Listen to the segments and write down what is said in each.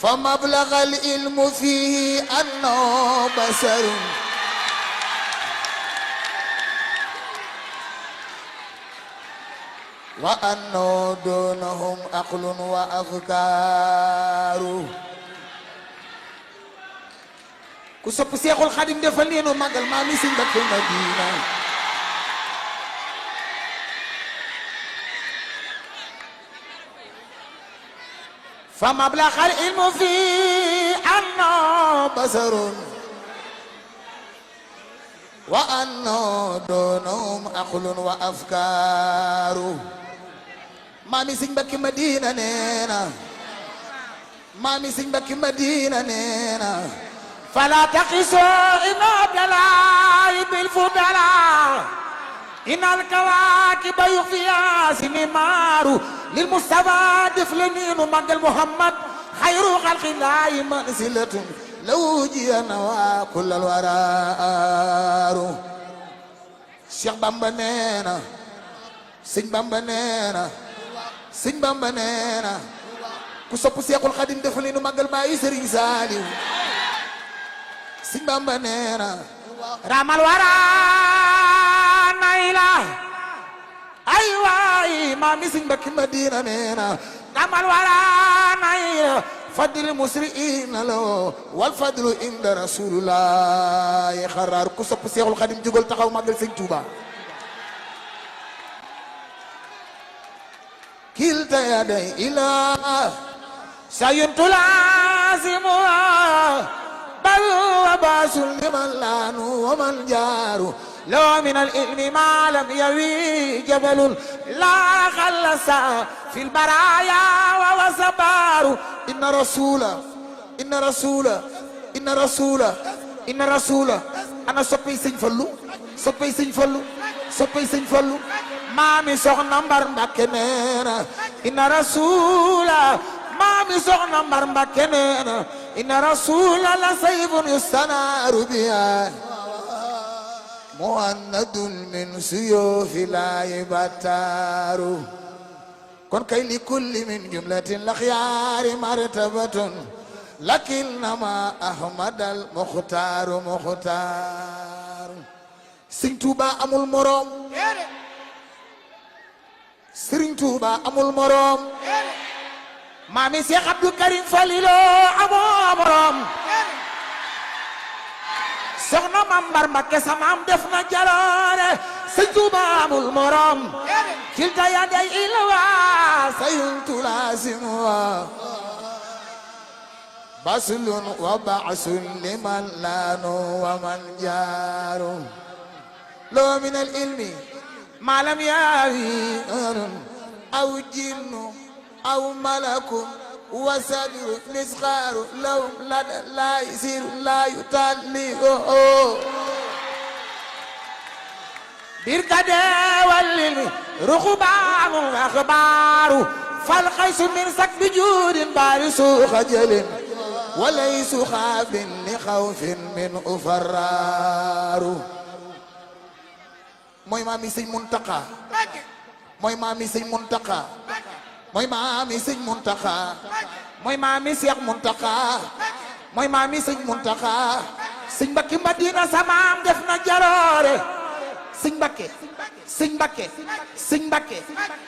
فمبلغ العلم فيه أنه بشر وأنه دونهم عقل وأفكار ku sopp Seexul Xadim defal leenu magal maami Sëñ Mbakke Madina فمبلغ العلم فيه أنه بشر وأنه دونهم عقل وأفكار maami Sëñ Mbakke Madina neena maami Sëñ Mbakke Madina neena فلا تقسوا إن الدلاء بالفضلاء إن الكواكب يخفيها سنمار للمصطفى دفلنين مقل محمد خير خلق الله منزلة لو جينا وكل الوراء Cheikh Bamba neena Sëñ Bamba neena Sëñ Bamba neena ku sopp Seexul Xadim dafalinu màggal bàyyi Sëriñ Saaliw Sëñ Bamba neena ramal wara nayla ay waay maami Sëñ Mbakke Madina neena ramal wara nayla fadil musri'ina lo wal fadlu inda rasulullah xarar ku sopp Seexul Xadim jógal taxaw màggal Sëñ Tuuba kilta yaday ila sayuntu lazimu بل وباس لمن لانوا ومن جاروا لو من العلم ما لم يوي جبل لا خلص في البرايا وهو صبار إن رسول أنا soppay Sëñ Fallu soppay Sëñ Fallu maami Soxna Mbar Mbakke neena inna rasula maami Soxna Mbar Mbakke neena inna rasula la sayfun yustanaaru biha muannadun min suyufi laahi battaaru kon kay li kulli min jumlatin laxyaari martabatun lakinnama ahmadal muxtaaru Sëñ Tuuba amul moroom Sëriñ Tuuba amul moroom maami Seex Abdou Karim Falilo amoo morom Soxna Maam Mbar Mbakke samaam def na jaloore Sëñ Tuuba amul morom kilta yaday ilwa sayuntu laasimu baslun wa ba'sun liman laanu wa man jaaru loo min al ilmi ma lam yaawi aw jinnu أو ملك وسبر مسخار لو لا يسير لا يتليه بركده والليل رخبان أخبار فالقيس من سكب جود بارس خجل وليس خاب لخوف من أفرار mooy maami Sëñ Muntaxa mooy maami Sëñ Muntaxa mooy maami Sëñ Muntaxa mooy maami Seex Muntaxa mooy maami Sëñ Muntaxa Sëñ Mbakke Madina samaam def na jaloore Sëñ Mbakke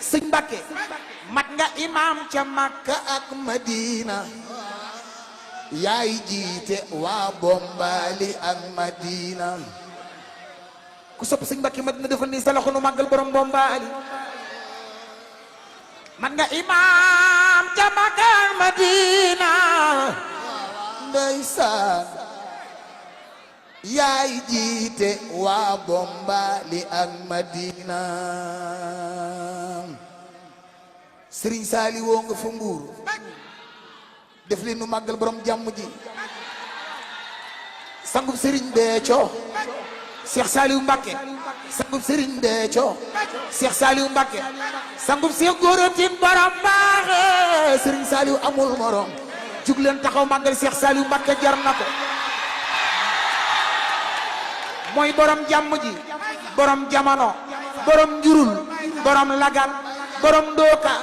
Sëñ Mbakke mat nga imam ca Makka ak Madina yaay jiite waa Bombali ak Madina ku sopp Sëñ Mbakke Madina defal ni sa loxo nu màggal borom Bombali man nga imam ca Makka Madina ndeysaan yaay jiite waa Bombali ak Madina Sëriñ Saali woo nga fa Mbuur def leen nu màggal borom jàmm ji sangub Sëriñ Béthio Cheikh Saliou Mbacké sangub Sëriñ Béthio Cheikh Saliou Mbacké sangub Cheikh Góoratin borom baaxe Sëriñ Saliou amul morom jug leen taxaw màggal Cheikh Saliou Mbacké jar na ko mooy borom jàmm ji borom jamono borom njurul borom lagan borom ndooka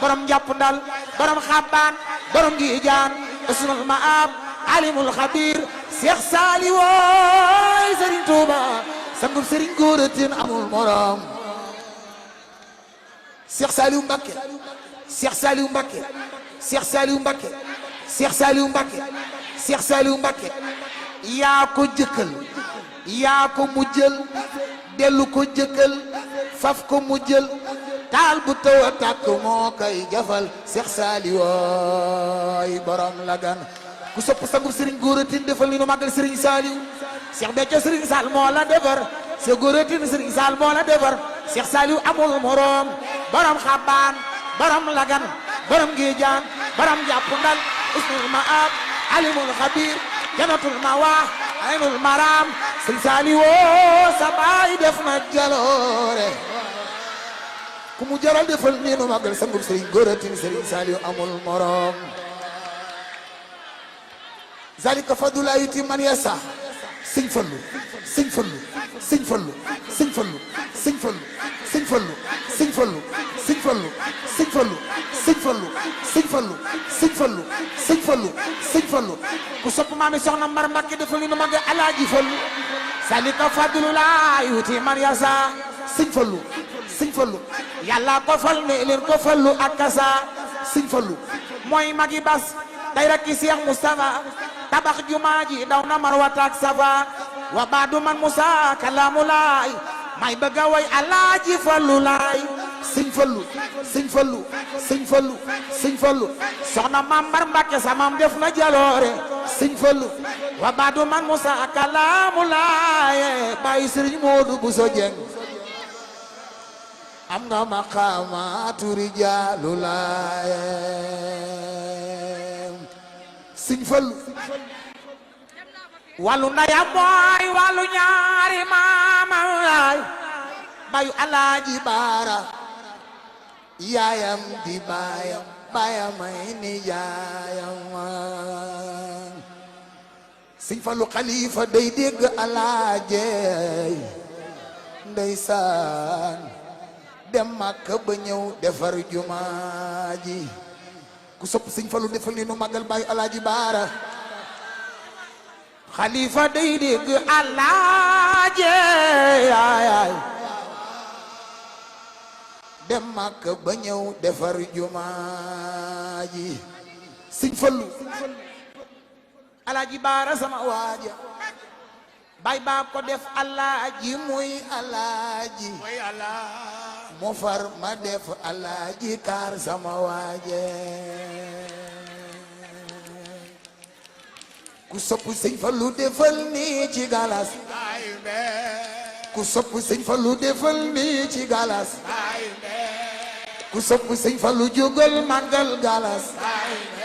borom njàpp ndal borom xabbaan borom giijaan usnul maab alimul xabir Cheikh Saliou wooy Serigne Touba sangub Serigne Gora Tine amul morom Cheikh Saliou Mbacké Cheikh Saliou Mbacké Cheikh Saliou Mbacké Cheikh Saliou Mbacké Cheikh Saliou Mbacké yaa ko jëkkal yaa ko mujjël dellu ko jëkkal faf ko mujjël taal bu taw a tàkk moo koy jafal Cheikh Saliou wooy borom Lagan ku sopp sangub Serigne Gora Tine defal ni nu màggal Serigne Saliou Cheikh Béthio Serigne Sall moo la defar Cheikh Gora Tine Serigne Sall moo la defar Cheikh Saliou amul morom borom xabaan borom Lagan borom Géejaan borom jàpp ndal usnul maab alimul xabir janatul mawaa aynul maram Serigne Saliou sa baay def na jaloore ku mu jaral defal ni nu màggal sangub Serigne Gora Tine Serigne Saliou amul morom zalika fadula yuti man yasa Sëñ Fallu Sëñ Fallu Sëñ Fallu Sëñ Fallu Sëñ Fallu Sëñ Fallu Sëñ Fallu Sëñ Fallu Sëñ Fallu Sëñ Fallu Sëñ Fallu Sëñ Fallu Sëñ Fallu Sëñ Fallu ku sopp maami soxna Mbar Mbakke defal ni nu mag Alaaji Fallu zalika fadula yuti man yasa Sëñ Fallu Sëñ Fallu yàlla ko fal ne leen ko fallu ak kasa Sëñ Fallu mooy magi bas day rakki Cheikh Moustapha tabax jumaa ji daw na marwata ak safa wa baadu man Musa kalaamu laay may bëgga way Alaaji Fallu laay Sëñ Fallu Sëñ Fallu Sëñ Fallu Sëñ Fallu soxna Maam Mbar Mbakke sa maam def na jaloore Sëñ Fallu wa baadu man Musa kalaamu laay bàyyi Sëriñ Moodu Buso Jeng am nga maqaamaatu rijaalu laay Sëñ Fallu wàllu ndeyam mooy wàllu ñaari maamam laay bayu Alaaji Baara yaayam di baayam baayamay ni yaayam Sëñ Fallu xalifa day dégg Alaaji ndeysaan dem Makka ba ñëw defar jumaa ji ku sopp Sëñ Fallu defal ni nu màggal bayu Alaaji Baara xalifa day dégg Alaaji yaay dem Makka ba ñëw defar jumaa ji Sëñ Fallu Alaaji Baara sama waaja bay baa ko def Alaaji muy Alaaji mu far ma def Alaaji kaar sama waaje ku sopp Sëñ Fallu defal ni ci galas ku sopp Sëñ Fallu defal ni ci galas ku sopp Sëñ Fallu jógal màggal galas